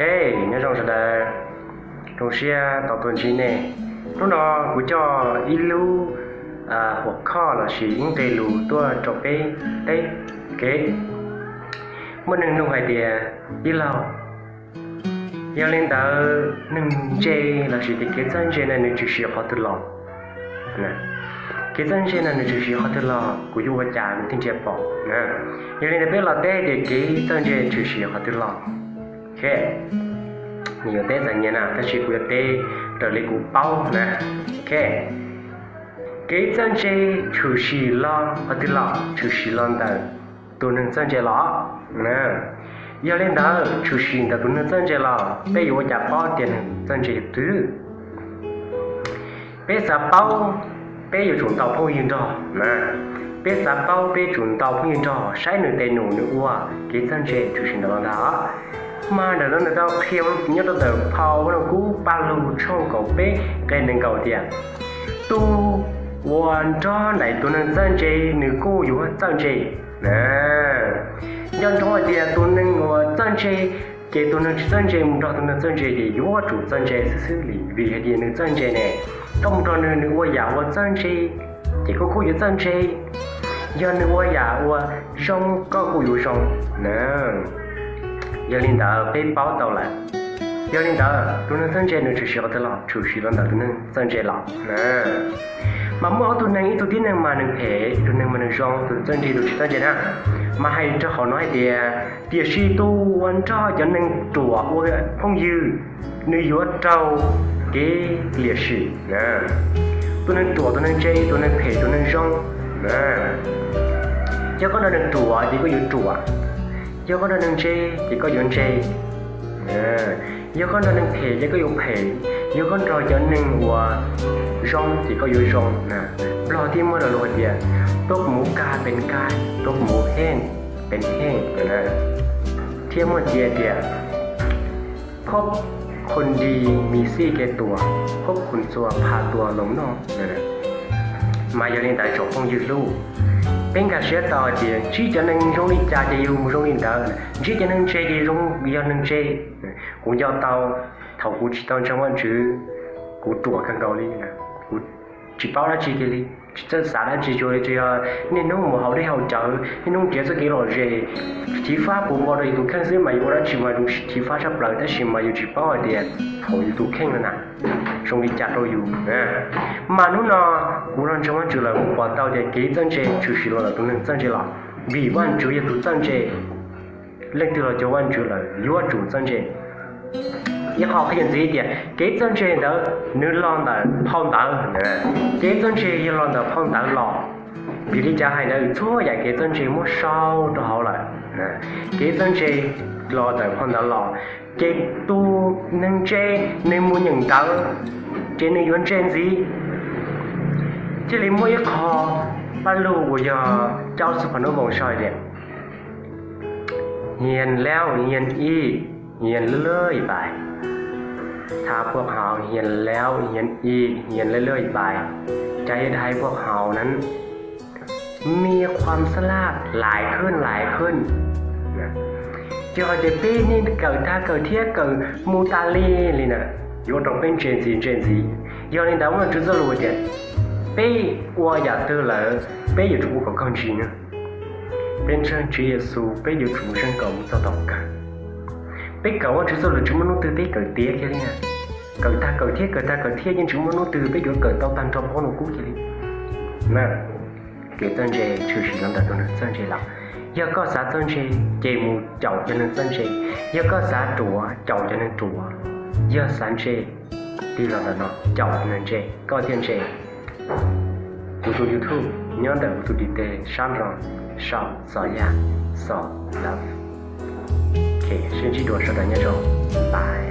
Hey, nyob zoo sawv daws, zoo siab tau tuaj ntsib nej. Hnub no kuv coj ib lub huam khoj lossis ib nqe lus tuaj rau peb teb kev. Muaj neeg nug hais tias, tij laug, yog li ntawd neeg ntse lossis tias kev txawj ntse na nws tshwm sim qhov twg los? Kev txawj ntse na nws tshwm sim qhov twg los kuv yuav ua cas kuv thiaj nrhiav pom? Yog li ntawd peb los teb tias kev txawj ntse tshwm sim qhov twg los. Nws yuav teb txom nyem na, tab sis kuv yuav teb raws li kuv paub na. Kev txawj ntse tshwm sim los qhov twg los? Tshwm sim los ntawm tus neeg txawj ntse los. Yog li ntawd tshwm sim ntawm tus neeg txawj ntse los peb yuav ua cas paub tias neeg txawj ntse twg? Peb xav paub, peb yuav tsum ntaus phooj ywg nrog. Peb xav paub peb tsum ntaus phooj ywg nrog saib nws tes num nws ua kev txawj ntse tshwm sim ntawm los ntag. Mas ntawm no nws tau qhia nyob rau ntawm phau Vaj Lug Kub Paj Lug tshooj kaum peb nqe nees nkaum tias, tus uas nrog nraim tus neeg txawj ntse nws kuj yuav txawj ntse. Nco ntsoov hais tias tus neeg uas txawj ntse, ces tus neeg tsis txawj ntse mus nrog tus neeg txawj ntse ces yuav tsum txawj ntse xwb xwb li, vim hais tias nws txawj ntse ne, koj mus nrog nws, nws ua yam uas txawj ntse, ces koj kuj yuav txawj ntse. Yog nws ua yam uas zoo koj kuj yuav zoo na. Yog li ntawd peb paub tau lawm. Yog li ntawd tus neeg txawj ntse nws tshwm sim qhov twg los? Tshwm sim los ntawm tus neeg txawj ntse los na. Mas muaj ob tug neeg, ib tug tib neeg mas nws phem, ib tug neeg mas nws zoo, tus txawj ntse tus tsis txawj ntse na. Mas hais rau hauv no hais tias, tiam sis tus uas nrog cov neeg ruam ua phooj ywg, nws yuav raug kev liam sim. Tus neeg ruam tus neeg ntse, tus neeg phem tus neeg zoo. Yog koj nrog neeg ruam ces koj yuav ruam, yog koj nrog neeg ntse ces koj yuav ntse. Yog koj nrog neeg phem ces koj yuav phem, yog koj nrog cov neeg uas zoo ces koj yuav zoo. Nplog thiaj muaj lo lus hais tias, tốt mũ cài bên cài, tốt mũ hitam bên hitam. Thiab muaj ntxiv hais tias, cốc khôn đi mì xí kê tuồng, cốc khôn xua pha tuag lòng no. Mas yog li ntawd tsoom phooj ywg hlub, peb nkag siab tau hais tias ntsib cov neeg zoo li cas ces yus mus zoo li ntawd, ntsib cov neeg ntse ces yus yog neeg ntse. Kuv nco tau thaum kuv tsis tau ntseeg Vajtswv, kuv ruam kawg nkaus li, kuv tsis paub dab tsi kiag li, tsis txawj xav dab tsi, tsuas yog niaj hnub mus haus dej haus cawv, niaj hnub nrhiav txoj kev lom zem, chiv fab puv npo rau yus tus kheej xwb mas yus ua dab tsi mas yus chiv fab tshaj plaws, tab sis mas yus tsis paub hais tias thaum yus tus kheej no na zoo li cas rau yus. Mas hnub no kuv los ntseeg Vajtswv lawm kuv pom tau tias kev txawj ntse tshwm sim los ntawm tus neeg txawj ntse los, vim Vajtswv yog tus txawj ntse. Leej twg los cuag Vajtswv lawm yuav tsum txawj ntse. Ib qho qhia ntxiv tias kev txawj ntse ntawd nws los ntawm phau ntawv. Kev txawj ntse yog los ntawm phau ntawv los. Vim li cas hais ntawd? Txhua yam kev txawj ntse muab sau rau hauv lawm. Kev txawj ntse los ntawm phau ntawv los, ces tus neeg ntse nws mus nyeem ntawv ces nws yuav ntse ntxiv. Thiaj li muaj ib qho Paj Lug uas yog Cauv Xu Phas Nub Voos sau tias, hiền léo hiền y, hiền lưới lưới bài. Thà พวกเขา hiền léo hiền y, hiền lưới lưới bài, จะเฮ็ดให้พวกเขานั้น มีความฉลาด หลายขึ้น หลายขึ้น. Yog hais tias peb niaj kawm tag kawm thiab kawm mus tas li li na, yuav ua rau peb ntse ntxiv ntse ntxiv. Yog li ntawd muaj Vajtswv txoj lus tias, peb ua yam twg lawm peb yuav tsum ua kom kawg ntsis na. Peb ntseeg Tswv Yexus peb yuav tsum zeeg kom mus txog thaum kawg. Peb kawm Vajtswv txoj lus tsis muaj hnub twg peb kawm tiav kiag li na. Kawm tag kawm thiab kawm tag kawm thiab yeej tsis muaj hnub twg peb yuav kawm tau tag nrho phau Nub Kub kiag li na. Kev txawj ntse tshwm sim los ntawm tus neeg txawj ntse los. Yog koj xav txawj ntse, ces mus caum cov neeg txawj ntse. Yog koj xav ruam, caum cov neeg ruam. Yog xav ntse, tig los ntawm no caum cov neeg ntse, koj thiaj ntse. Kuv tus YouTube nyob ntawm kuv tus ntiv tes sab nraud, sau Xos Yaj, Xos Lawv. Sib ntsib dua sawv daws nyob zoo, bye.